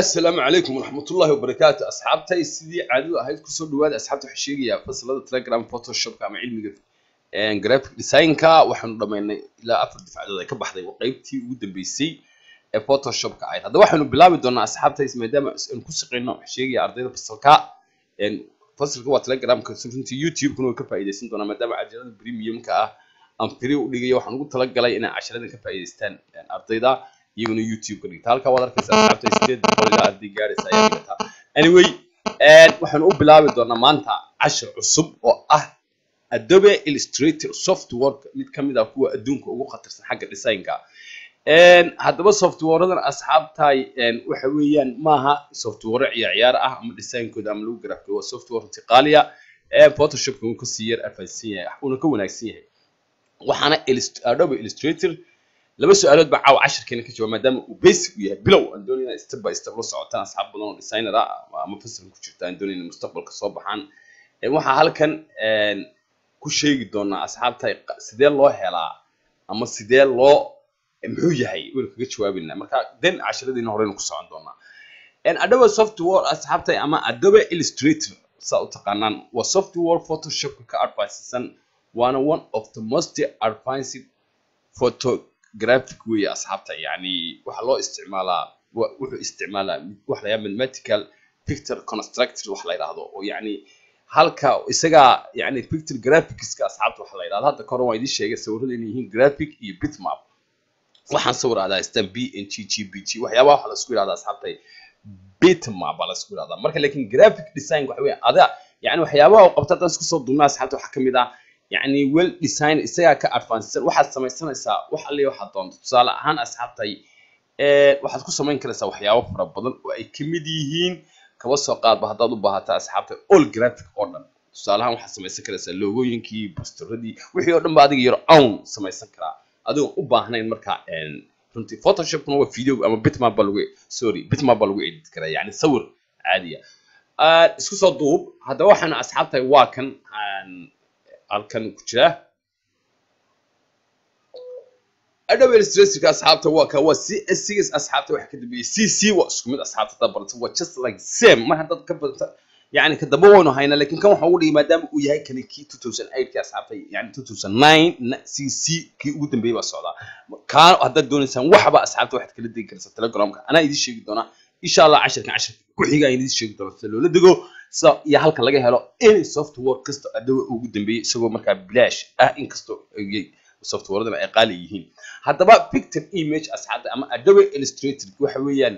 Asalaamu calaykum waraxmatullaahi wabarakaatu, asxaabtay. Sidii caadadu ahayd, kusoo dhawaada, asxaabta. Waxaa sheegayaa fasalada Telegram Photoshopka ama cilmiga graphic designka. Waxaanu dhammaynay ilaa afar difcadood ay ka baxday, waa qeybtii ugu dambeysay ee Photoshopka ahayd. Haddaba waxaynu bilaabi doonaa, asxaabtay, maadaama aynu ku shaqeyno, waxaa sheegaya ardayda fasalka, fasalka waa Telegramka, runtii YouTube-kuna way ka faa'iidaysan doonaa, maadaama casharada premiumka ah aan free u dhigayo. Waxaan ugu talagalay inay casharadan ka faa'iidaystaan ardayda iyaguna YouTube ka dhigta. Halkaa waad arkaysaa, asxaabta, 800 ilaa arday gaaraysa ayaa dhigata. Anyway, waxaanu u bilaabi doonaa maanta cashar cusub oo ah Adobe Illustrator software, mid ka mid ah kuwa adduunka ugu khatarsan xagga designka. Haddaba softwareadan, asxaabtay, waxa weeyaan maaha software ciyaar ciyaar ah ama designkooda ama lagu graphic. Waa software runtii qaaliya. Photoshopka uu kasii yar advanced yahay, uuna ka wanaagsan yahay. Waxaana Adobe Illustrator laba su-aalood baa caawa cashirkeena ka jawaab, maadaama uu basic u yahay bilow. Aan doonayna step by step la socotaan, asxaab badan oo designer ah ama fasalka ku jirta aan doonayna mustaqbalka soo baxaan. Waxaa halkan ku sheegi doonaa, asxaabta, sidee loo helaa ama sidee loo muxuu yahay, waynu kaga jawaabaynaa. Marka then casharadiina horeynu ku socon doonaa. Adobe software, asxaabta, ama Adobe Illustrator saa u taqaanaan, waa software Photoshopka ka advancedsan, waana one of the most advanced photographic weeye, asxaabta. Yani waxaa loo isticmaalaa, wuxuu isticmaalaa wax la yidhahdo mathematical picture constructor, wax la yidhaahdo oo yani halka isagaa yani picture graphicska, asxaabta, waxa la yidhahdo. Hadda kahor waan idiin sheegay sawirada inay yihiin graphic iyo bitmap. Waxaan sawir ahdaa haystaan PNG, JPG, waxyaabaha waxa la isku yidhahdaa, asxaabta, bitmap baa la isku yidhahdaa. Marka laakiin graphic design waxa weeye ada yani waxyaabaha uu qabta haddaan isku soo duubnaa, asxaabta, waxaa kamid ah yani well design, isagaa ka advanced. Waxaad samaysanaysaa wax alle waxaad doonto. Tusaale ahaan, asxaabtay, waxaad ku samayn karaysaa waxyaabo fara badan oo ay ka mid yihiin, kaba soo qaadba haddaad u baahato, asxaabta, all graphic oo dhan. Tusaale ahaan, waxaad samaysan karaysaa logooyinkii, posteradii, wixii oo dhan ba adiga your own samaysan karaa, adigoon u baahnayn. Marka runtii Photoshopkuna waa video ama bitmap baa lagu, sorry, bitmap baa lagu edit karaa, yani sawir caadiya. Isku soo duub. Haddaba waxaan, asxaabtahay, waa kan halkan ku jira Adobe Illustratorka, asxaabta, waa ka, waa CS6, asxaabta. Waxa ka dambeeyay CC, waa isku mid, asxaabta. Haddaad barato waa just like same. Mar haddaad ka barato, yani ka dambe waynu haynaa, laakiin kan waxa ugu dhigay maadaama uu yahay kani kii 2008 ki, asxaabta, yani 2009 CC kii ugu dambeeyay baa socdaa. Kaa haddaad doonaysaan waxba, asxaabta, waxaad kala degi kartaa Telegramka. Anaa idiin sheegi doonaa, insha Allah, cashirkan cashirka ku xiga ayaan idiin sheegi doonaa sida loola dego, sida iyo halka laga helo any software kasta Adobe ugu dambeeyay, isagoo markaa bilaash ah, inkastoo softwareadana ay qaali yihiin. Haddaba picture image, asxaabta, ama Adobe Illustrator waxa weeyaan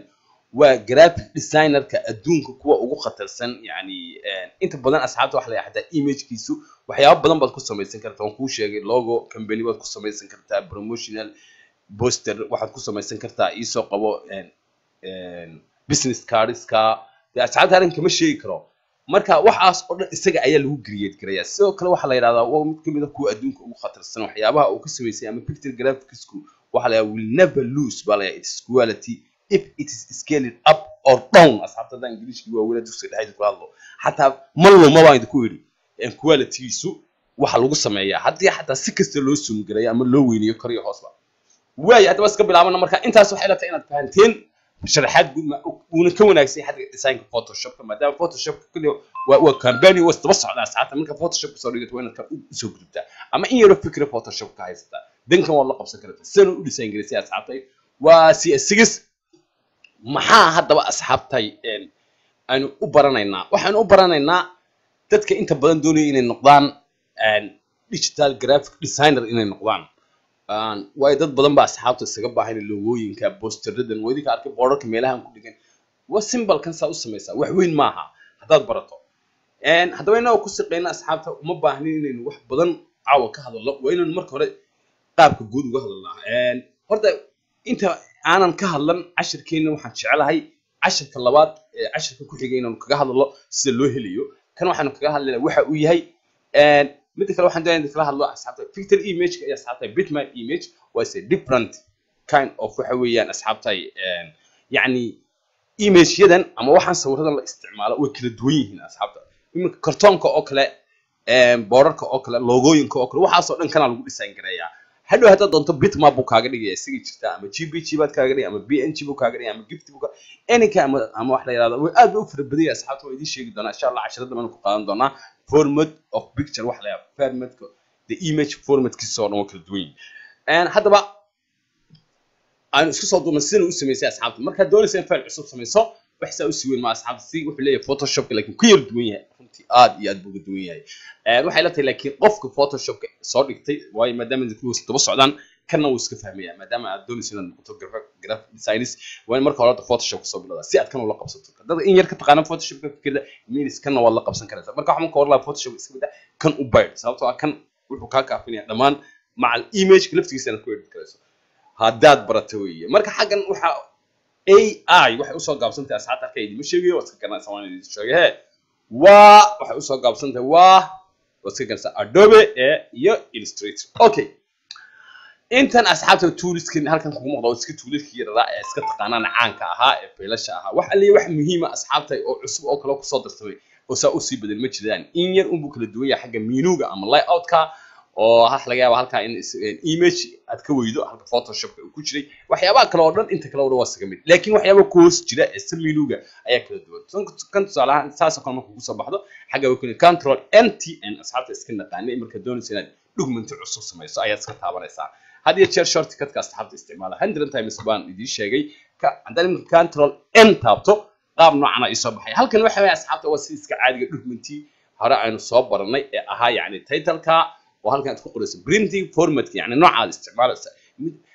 waa graphic designerka adduunka kuwa ugu khatarsan. Yani inta badan, asxaabta, waxa la yidhahdaa imagekiisu waxyaabo badan baad ku samaysan kartaa. Waan kuu sheegay, logo company baad ku samaysan kartaa, promotional poster waxaad ku samaysan kartaa, iisoo qabo business cardska. Dee asxaabta, arrin kama sheegi karo. Marka waxaas oo dhan isaga ayaa lagu create garaya. Sidoo kale waxaa la yidhahdaa waa mid kamid ah kuwa adduunka ugu khatarsan. Waxyaabaha uu ka samaysay ama picture graphicsku waxa la yidhahdaa will never lose baa la yidhahdaa its quality if it is scaled up or down. Asxaabta, haddaan Ingiliishkii waaweynaa dugsiga dhexdiisa kula hadlo, xataa ma luma baan idinku yidhi qualitygiisu. Waxa lagu sameeyaa haddii xataa si kasta loo zoom gareeyo ama loo weyniyo kor iyo hoosba. Waayo, haddaba iska bilaabana. Marka intaas waxay la tahay inaad fahanteen sharaxaad guud uuna ka wanaagsan yahay xagga designka Photoshopka, maadaama Photoshopka kulli waa company, waa isdaba socdaa, asxaabta. Marka Photoshopka soo dhigato, waa inaad ka usoo gudubtaa ama in yaroo fikra Photoshopka haysataa, dankan waad la qabsan kartaa sidan u design garaysay. Asxaabtay, waa CS6. Maxaa haddaba, asxaabtay, aynu u baranaynaa? Waxaynu u baranaynaa dadka inta badan doonaya inay noqdaan digital graphic designer inay noqdaan. Waayo dad badan baa, asxaabta, isaga baahan logooyinka, posteradan. Waa idinka arkay boorarka meelahan ku dhigan. Waa simple, kan saa u samaysaa wax weyn maaha haddaad barato. Haddaba inagoo ku shaqeyna, asxaabta, uma baahnin inaynu wax badan caawa ka hadalno. Waa inaynu marka hore qaabka guud uga hadalnaa. Horta inta aanan ka hadlan cashirkeena, waxaan jecelahay cashirka labaad ee cashirka ku xigay inaanu kaga hadalno sida loo helayo. Kan waxaanu kaga hadlaynaa waxa uu yahay. Midda kale waxaan doonaya in kala hadlo, asxaabta, picture image iyo, asxaabta, bitmap image waa a different kind of. Waxa weeyaan, asxaabta, yacni imageyadan ama waxaan sawiradan la isticmaalo way kala duwan yihiin, asxaabta. Iminka kartoonka oo kale, boorarka oo kale, logooyinka oo kale, waxaasoo dhan kanaa lagu design gareeyaa. Hadhow haddaad doonto bitmap buu kaaga dhigaya isagii jirta, ama JPG baad kaaga dhigaya, ama PNG buu kaaga dhigaya, ama GIF buu anyka, ama wax la yidhahdo. Way aad bay u fara badan yahay, asxaabta. Waa idiin sheegi doonaa, insha Allah, casharada baan ku qaadan doonaa format of picture, wax la yidhahdo formatka, the image formatkiisa oo dhan waa kala duwan yihiin. Haddaba aanu isku soo duubna sidan u samaysay, asxaabta. Markaad doonaysa in file cusub samayso, wax saa usii weyn ma, asxaabta. Si wuxuu leeyahay Photoshopka, laakiin ku yar duwan yahay runtii, aad iyo aad buu uga duwan yahay. Waxay la tahay laakiin qofka Photoshopka soo dhigtay, waayo maadaama kuwa daba socdaan, kanna wuu iska fahmaya. Maadaama aad doonayso inaad noqoto graphic designers, waa in marka hore horta Photoshop kasoo bilowdaa si aad kan ula qabsato. Dad in yar ka taqaana Photoshopka fikirda means kanna waad la qabsan karaysaa. Marka waxaan ka war lahaa, Photoshop iska bada, kan u bayr, sababtoo ah kan wuxuu kaa kaafinaya dhammaan macal imageka laftigiisa inaad ku edit karayso haddaad barato weeye. Marka xaggan waxa AI waxay usoo gaabsantahay, asxaabta, halka idima sheegayo, waa iska garanaysaa, waan idin sheegay. He, waa waxay usoo gaabsantahay, waa iska garanaysaa, Adobe e iyo Illustrator. Okay, intan, asxaabta, toolskan halkan kugu muuqda oo iska toolskii yaraa ee iska taqaanaan, caanka ahaa ee faylasha ahaa. Wax alliya wax muhiima, asxaabta, oo cusub oo kale kusoo darsamay oo saa usii badan ma jiraan. In yar unbuu kala duwan yahay xagga menuga ama layoutka, oo waxa laga yaaba halkaa in image aad ka weydo halka Photoshopka uu ku jiray. Waxyaabaha kale oo dhan, inta kale oo dhan waa isaga mid, laakiin waxyaaba ku hoos jira ee sa menuga ayaa kala duwan. Kan tusaale ahaan saasoo kale marka kusoo baxdo, xagga way kuni Control N T N, asxaabta iska naqaanay. Markaad doonayso inaad document cusub samayso ayaad iska taabanaysaa. Had iyo jeer shortcutka, asxaabta, isticmaala. 100 times baan idiin sheegay. Haddaan iminka Control N taabto, qaab noocan aa isoo baxay. Halkan waxa weeye, asxaabta, waa si iska caadiga documentii hore aynu soo baranay ee ahaa, yacni titleka oo halkan aad ku qorayso, printing formatka, yacni nooca aad isticmaalaysa.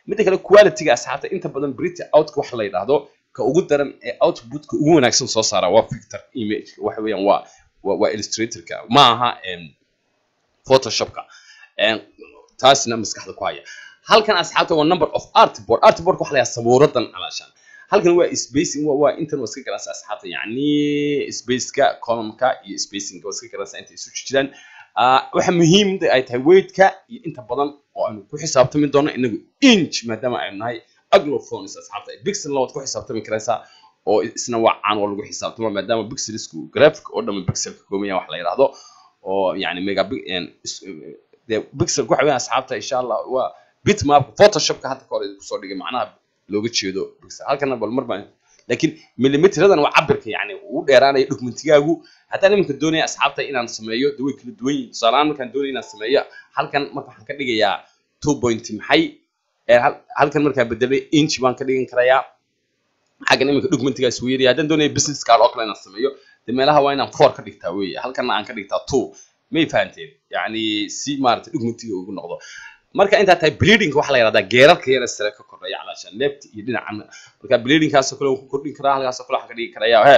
Midda kale, quality-ga, asxaabta, inta badan print outka waxa la yidhaahdo, ka ugu daran ee outputka ugu wanaagsan soo saara waa vector image, waxa weeyaan waa Illustratorka, ma aha Photoshopka. Taasna maskaxda ku haya. Halkan, asxaabta, waa number of artboard. Artboard waxa la yidhaha sabuuradan calaashan. Halkan waa spacing, waa intan waa iska garanaysa, asxaabta, yacni spaceka, columnka iyo spacingka waa iska garanaysa intay isu jiraan. Waxa muhiim ay tahay weightka iyo inta badan oo aynu ku xisaabtami doono inagu inch, maadaama aynu nahay anglophones, asxaabta. Pixelna waad ku xisaabtami karaysaa, oo isna waa caan oo lagu xisaabtamo, maadaama pixelsku graphic oo dhan pixel ka kooban yahay, wax la yidhaahdo oo yani mega dee pixel waxa weeyaan, asxaabta, insha Allah waa bitmap Photoshopka hadda ka hor idinku soo dhigay macnaha looga jeedo pixel. Halkana bal mar baan, laakiin millimetradan waa cabirka, yani uu dheeraanayo documentigaagu. Haddaan iminka doonaya, asxaabta, inaan sameeyo, de way kala duwan yihiin. Tusaale ahaan, markaan doonaya inaan sameeyo halkan, marka waxaan ka dhigayaa two point maxay halkan markaan bedelay inch baan ka dhigan karayaa. Xaggan iminka documentigaas wuu yaryahay. Haddaan doonaya business card oo kale inaan sameeyo, de meelaha waa inaan four ka dhigtaa weeye, halkanna aan ka dhigtaa two. May fahanteen? Yacni si maaragtay documentiga ugu noqdo. Marka intaa tahay, bleeding waxa la yidhahdaa geerarka yara sare ka kordhaya, calaashan left iyo dhinacan. Marka bleedingkaasoo kale waan ku kordhin karaa. Halkaasoo kale waxaan ka dhigi karayaa he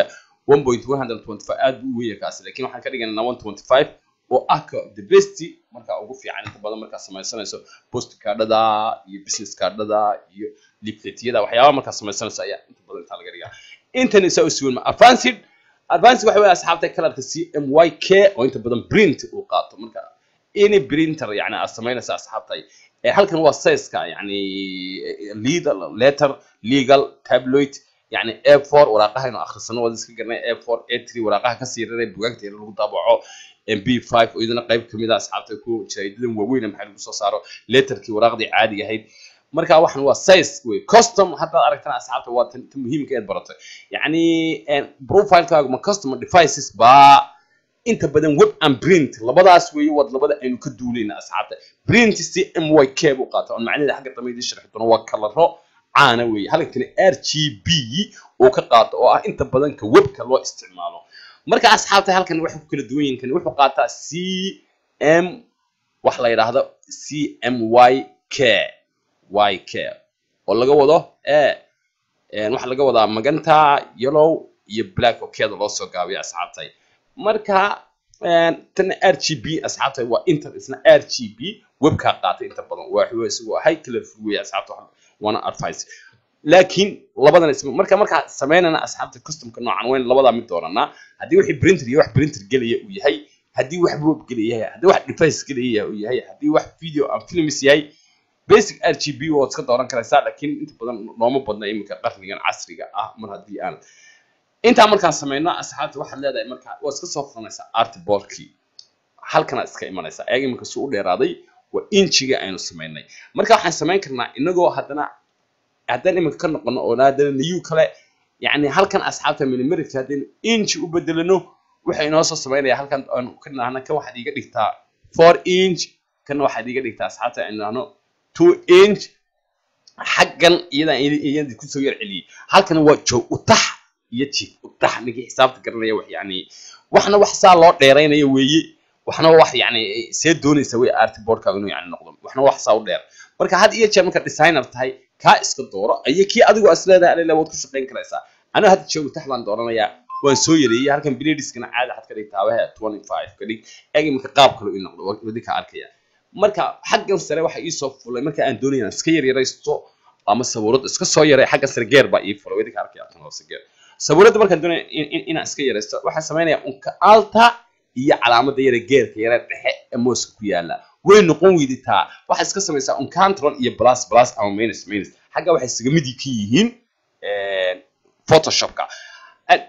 1.125. Aad buu u weyn yahay kaasi, laakiin waxaan ka dhiganaa 125 oo ah ka the best, marka ugu fiican inta badan markaa samaysanayso postcardada iyo business cardada iyo leafletyada, waxyaabaha markaa samaysanayso ayaa inta badan intaa laga dhigaa. Intan isaa u sugan. Advanced waxa weeye, asxaabta, colorka CMYK oo inta badan print uu qaato, marka any printer yani aad samaynaysa, asxaabta. Halkan waa size-ka, yani legal letter, legal tabloid, yani A4 waraaqaha inuu akhrisano waad iska garanay, A4, A3 waraaqaha kasii yaryar ee bugaagta yar lagu daabaco, B5 oo iyadana qayb kamid ah, asxaabta, ku jaraaidadan waaweyn maxaa lagu soo saaro, letterkii waraaqdii caadiga ahayd. Marka waxan waa size wey. Custom haddaad aragtana, asxaabta, waa tan muhiimka eed baratay, yacni profilekaagu ma custom devices baa. Inta badan web and print labadaas weeye, waad labada aynu ka duulayna, asxaabta. Print CMYK buu qaata, oo macnaheeda xagga dambe idiin sharxi doono, waa kalaro caana weeye. Halkan RGB uu ka qaato, oo ah inta badan ka webka loo isticmaalo. Marka, asxaabta, halkan waxay ku kala duwan yihiin, kan wuxuu qaataa C M wax la yidhaahdo CMYK YK, oo laga wado waxa laga wadaa magenta, yellow iyo black, oo keeda loo soo gaabiyo, asxaabtay. Marka tan RGB, asxaabtay, waa inter isna RGB webkaa qaatay inta badan, waa wuxuu isagoo high colorful weeye, asxaabta, waana advice. Laakiin labadan isma markaa samaynana, asxaabta, customka noocan wayn labadaa mid dooranaa: haddii wixii printer iyo wax printer gelaya uu yahay, haddii wax web gelaya yahay, haddii wax device gelaya uu yahay, haddii wax video and films yahay, basic RGB waad iska dooran karaysaa. Laakiin inta badan looma badna iminka qarnigan casriga ah. Mar haddii aan intaa markaan samayno, asxaabta, waxaad leedahay marka waad iska soo furanaysaa artboardkii, halkanaad iska imanaysaa. Eeg iminka suu u dheeraaday. Waa inchiga aynu samaynay. Marka waxaan samayn karnaa inagoo haddana haddaan iminka ka noqono oo haddana new kale, yacni halkan asxaabta millimeter haddaynu inch u bedelano, wuxuu inoo soo samaynaya halkan aanu ka nahna kan waxaad iiga dhigtaa 4 inch, kan waxaad iiga dhigtaa asxaabta aynu nahno 2 inch. Xaggan iyadan iyada kusoo yar celiyey, halkan waa joog utax iyo jiif utax. Ninkii xisaabta garanaya wax, yacni waxna wax saa loo dheeraynayo weeye, waxna wax yacni see doonaysa wey artboardka inuu yacni noqdo, waxna wax saa u dheer. Marka had iyo jeer marka designer tahay kaa iska dooro iyo kii adigu as leedahay alele waad ku shaqayn karaysaa. Aniga hadda joog utax baan dooranayaa, waan soo yareeyey. Halkan bladiskana caadi waxaad ka dhigtaa waxa 25 ka dhig. Eeg iminka qaab kale ii noqdo wadi ka arkaya. Marka xaggan sare waxa ii soo fulay marka aan doonayo inaan iska yaryaraysto ama sabuurad iska soo yaray, xaggan sare geer baa ii fulay, wadi ka arkaya tan hoose geer. Sabuuradda markaan doonayo inaan iska yaraysto, waxaan samaynayaa unka alta iyo calaamadda yare geerka yare dhexe ee mooska ku yaala way noqon weyditaa. Waxaad iska samaysaa un control iyo plus plus ama minus minus, xagga waxay isaga mid ka yihiin Photoshopka.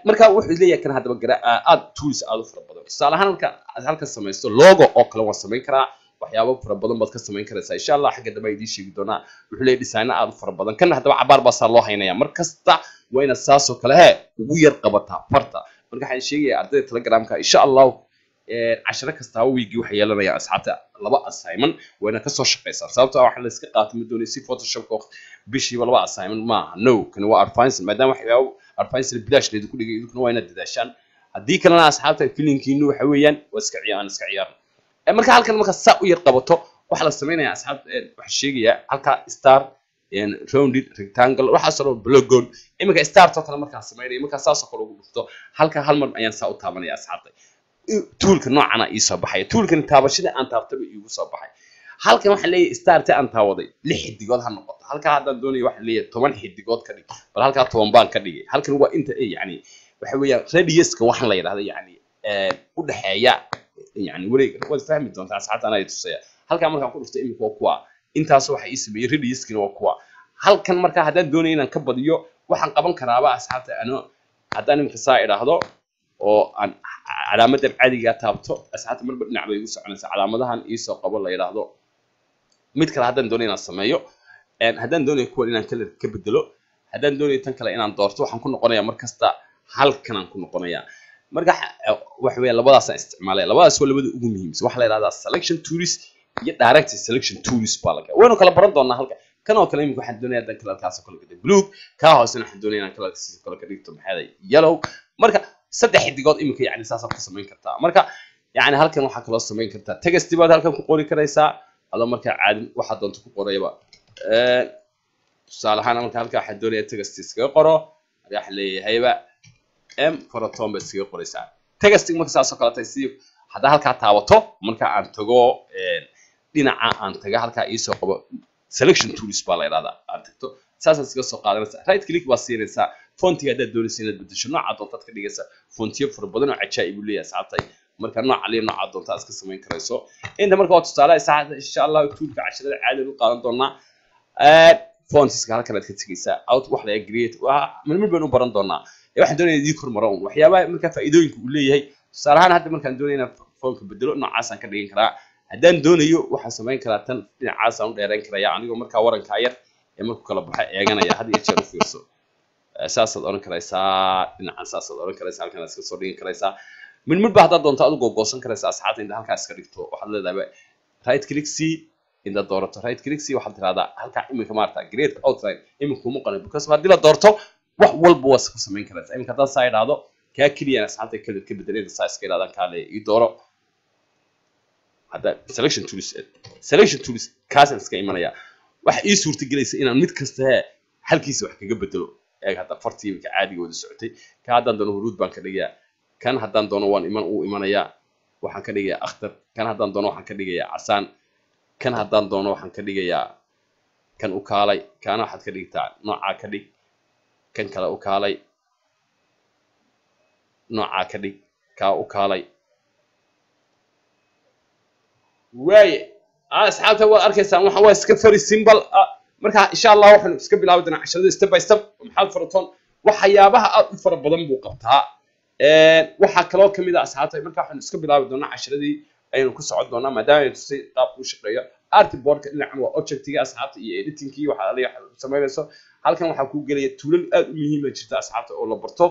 Marka wuxuu leeyahay kan haddaba aad tools aad u fara badan. Tusaale ahaan marka aad halkan samaysto logo oo kale waan samayn karaa, waxyaabo fara badan baad ka samayn karaysaa insha Allah. Xagga dambe idiin sheegi doonaa. Wuxuu leeyahay design aad u fara badan. Kan haddaba cabaar baa saa loo haynaya, mar kasta waa inaad saasoo kale he ugu yar qabataa farta. Marka waxaan sheegayaa ardayda Telegramka insha Allah casharo kastaaba wiigii waxay yeelanayaan asxaabta 2 assignment, waa inaad kasoo shaqaysaa. Sababtoo ah waxa la iska qaato ma doonay si Photoshopka bishiiba 2 assignment maaha. No, kani waa advanced, maadaama waxyaabo advanced bilaash laydinku dhigay, idinkuna waa inaad dadaashaan. Haddii kalena asxaabta filinkiinu waxa weeyaan waa iska ciyaar, iska ciyaar. Marka halkan marka saa u yar qabato waxa la samaynayaa asxaabta, waxa sheegaya halka star, rounded rectangle, waxaas oo polygon. Iminka star oo kale markaan samaynayo, markaan saas oo kale ugu dhufto halka hal mar ayaan saa u taabanaya asxaabta, toolka noocana ii soo baxay. Toolkan taabashada aan taabtaba iigu soo baxay. Halkan waxaan leeyahay starta aan taawaday 6 xidigood ha noqoto. Halka haddaan doonayo waxaan leeyahay 10 xidigood ka dhig, bal halkaa 10 baan ka dhigay. Halkan waa inta yacni waxa weeyaan radiuska waxaan la yidhahda yacni u dhexeeya yacni wareeg, waad fahmi doontaa asxaabta anaa tusaya. Halkaa markaan ku dhuftay iminka waa kuwa intaas waxa ii sameeyey, radiuskina waa kuwa halkan. Marka haddaan doonayo inaan ka badiyo waxaan qaban karaaba asxaabta, ano haddaan iminka saa idhaahdo oo aan calaamadan caadigaa taabto asxaabta, marba dhinac bay igu soconaysaa calaamadahan iisoo qabo la yidhaahdo. Mid kale haddaan doonayo inaan sameeyo, haddaan doonayo kuwan inaan color ka bedelo, haddaan doonayo tan kale inaan doorto, waxaan ku noqonayaa mar kasta halkanaan ku noqonayaa. Marka waxa weeyaan labadaasaan isticmaalaya, labadaas waa labada ugu muhiimsan. Waxaa la yidhahdaa selection tools iyo direct selection tools baa laga waynu kala baran doonaa. Halka kan oo kale iminka waxaan doonaya haddaan colorkaas oo kale ka dhigto blue, kaa hoosena waxaan doonaya inaan colorkaas kale ka dhigto maxaa yellow. Marka 3 xidigood iminka yacni saasaad ku samayn kartaa. Marka yacni halkan waxaa kaloo samayn kartaa text baad halkan ku qori karaysaa adoo markaa caadin waxaad doonto ku qorayaba. Tusaale ahaan marka halkan waxaan doonaya text iskaga qoro, waxaan leeyahayba m faraton baad iskaga qoraysaa texting. Marka saas oo kale tahay si haddaa halkaa taabato, marka aan tago dhinaca aan taga halkaa iisoo qabo selection tools baa la yidhahdaa, aad tagto saasaad iskaga soo qaadanaysaa, right click baad siinaysaa. Fontiga haddaad doonaysa inaad bedesho nooca doontaad ka dhigaysaa, fontiyo fara badan oo cajaa'ib uu leeyahay asxaabtay. Marka nooca liya nooca doonta aad iska samayn karayso inta. Marka waa tusaale saacada insha Allah toolka casharada caadi u qaadan doonaa. Fontiska halkan aad ka tegaysaa out wax la create waa mid baynu u baran doonaa. Waxaan doonaya idii kormaro un waxyaabaha marka faa'iidooyinka uu leeyahay. Tusaale ahaan hadda markaan doonayo inaan foonka bedelo noocaasaan ka dhigan karaa, haddaan doonayo waxaan samayn karaa tan dhinacaasaan u dheerayn karaya anigoo markaa warankaa yar ee markuu kala baxo eeganaya. Had iyo jeer u fiirso, saasaad oran karaysaa, dhinacan saasaad oran karaysaa, halkan iska soo dhigan karaysaa. Mid mid ba haddaad doonto adigu goosan karaysaa asxaabta. Inta halkaa iska dhigto waxaad leedahay right click c, inta doorato right click c waxaad tirahdaa halkaa iminka maarata great outline iminka kuma qoran, because haddii la doorto wax walba waa ku samayn karaysaa. Iminka haddaan saa idhaahdo kaa keliya asxaabta kala ka bedelay saa iska idhahdaan kaale ii dooro. Hadda selection tools, selection tools kaasaan iska imanaya, waxa ii suurtagelaysa inaan mid kasta hee halkiisa wax kaga bedelo. Eeg hadda fartii iminka caadiga wada socotay. Ka haddaan doono huruud baan ka dhigayaa, kan haddaan doono waan iman uu imanayaa waxaan ka dhigayaa akhtar, kan haddaan doono waxaan ka dhigayaa casaan, kan haddaan doono waxaan ka dhigayaa kan u kaalay, kaana waxaad ka dhigtaa noocaa ka dhig, kan kale u kaalay noocaa ka dhig, kaa u kaalay. Waaye asxaabta waad arkaysaan waxa waa iska very simple. Marka insha Allah waxaanu iska bilaabi doonaa casharada step by step. Maxaad faraton waxyaabaha aad u fara badan buu qabtaa. Waxaa kaloo kamid ah asxaabta, marka waxaanu iska bilaabi doonaa casharadii ayaynu ku socon doonaa maadaama aynu tusay qaabku u shaqeeyo. Artboardka dhinacan waa objectiga, asxaabta, iyo editingkii waxaad adiga samaynayso. Halkan waxaa kuu gelaya toolal aad u muhiima jirta, asxaabta, oo la barto.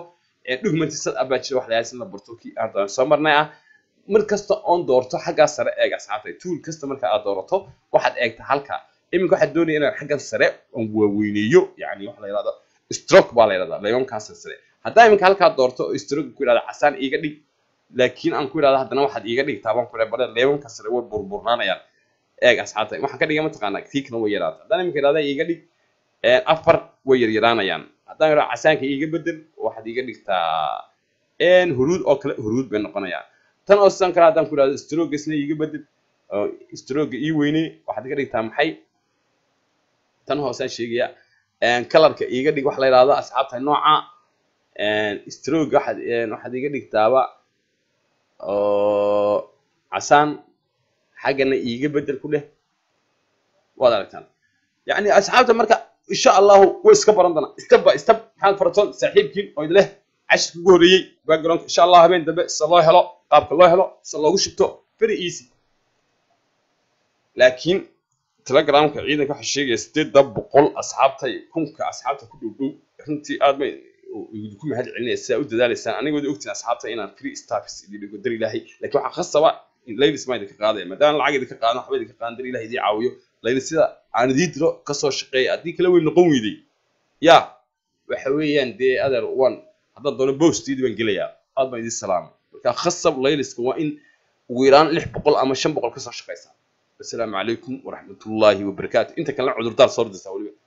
Document setup baa jira, wax la in la barto, kii aan soo marnay ah. Mar kasta oon doorto xaggaa sare eeg, asxaabta, tool kasta marka aad doorato waxaad eegta halka. Iminka waxaad doonaya inaan xaggan sare oon waaweyneeyo, yani waxa la yidhahdo stroke baa la yidhahdaa, laymankaas sare. Haddaa iminka halkaa doorto oo stroke ku yidhahdo casaan iiga dhig, laakiin aan ku yidhahdo haddana waxaad iiga dhigtaa baan ku yidhahda bare laymanka sare way burburnaanayaan. Eeg, asxaabta, waxaan ka dhigay mataqaanaa tii kana way yaraata. Haddaan iminka yidhahda iiga dhig 4, way yaryaraanayaan. Haddaan yidhahdo casaanka iiga bedel, waxaad iiga dhigtaa huruud oo kale, huruud bay noqonayaan. Tan oo sidan kale haddaan ku yidhahdo stroke isna iiga bedel, stroke ii weyne, waxaad iga dhigtaa maxay? Tan hoosaan sheegaya, colorka iiga dhig waxa la yidhahdo, asxaabta, nooca stroke waxaad iga dhigtaaba oo casaan, xaggana iiga bedel ku dheh. Waad aragtaan, yani, asxaabta. Marka insha Allahu way iska baran doonaa step by step. Maxamed Faratoon saaxiibkiin oo idin leh cashirka ugu horreeyey background. Insha Allah habeen dambe sida loo helo, qaabka loo helo, sida loogu shubto, very easy. Laakiin Telegramka ciidanka waxaa sheegaya 800 asxaabtay, 1000-ka asxaabta ku dhow dhow. Runtii aad bay idinku mahad celinaya sidaa u dadaalaysaan. Anigooda ogtiin, asxaabta, inaan free staffs idin dhigo dar Ilaahay, laakiin waxaa khasaba laylis maa idinka qaadaya. Maadaama lacag idinka qaadan, waxba idinka qaadan, dar Ilahay idii caawiyo. Laylis sida aan idiin diro kasoo shaqeeya, haddii kala way noqon weyday ya waxa weeyaan dee adeer one haddaan doono bostiidi baan gelayaa. Aad baan idin salaamay. Marka khasab layliska waa in ugu yaraan 600 ama 500 kasoo shaqeysaa. Assalaamu calaykum waraxmatullaahi wabarakaatu. Inta kalena cudurdaar soo ordaysaa weliba.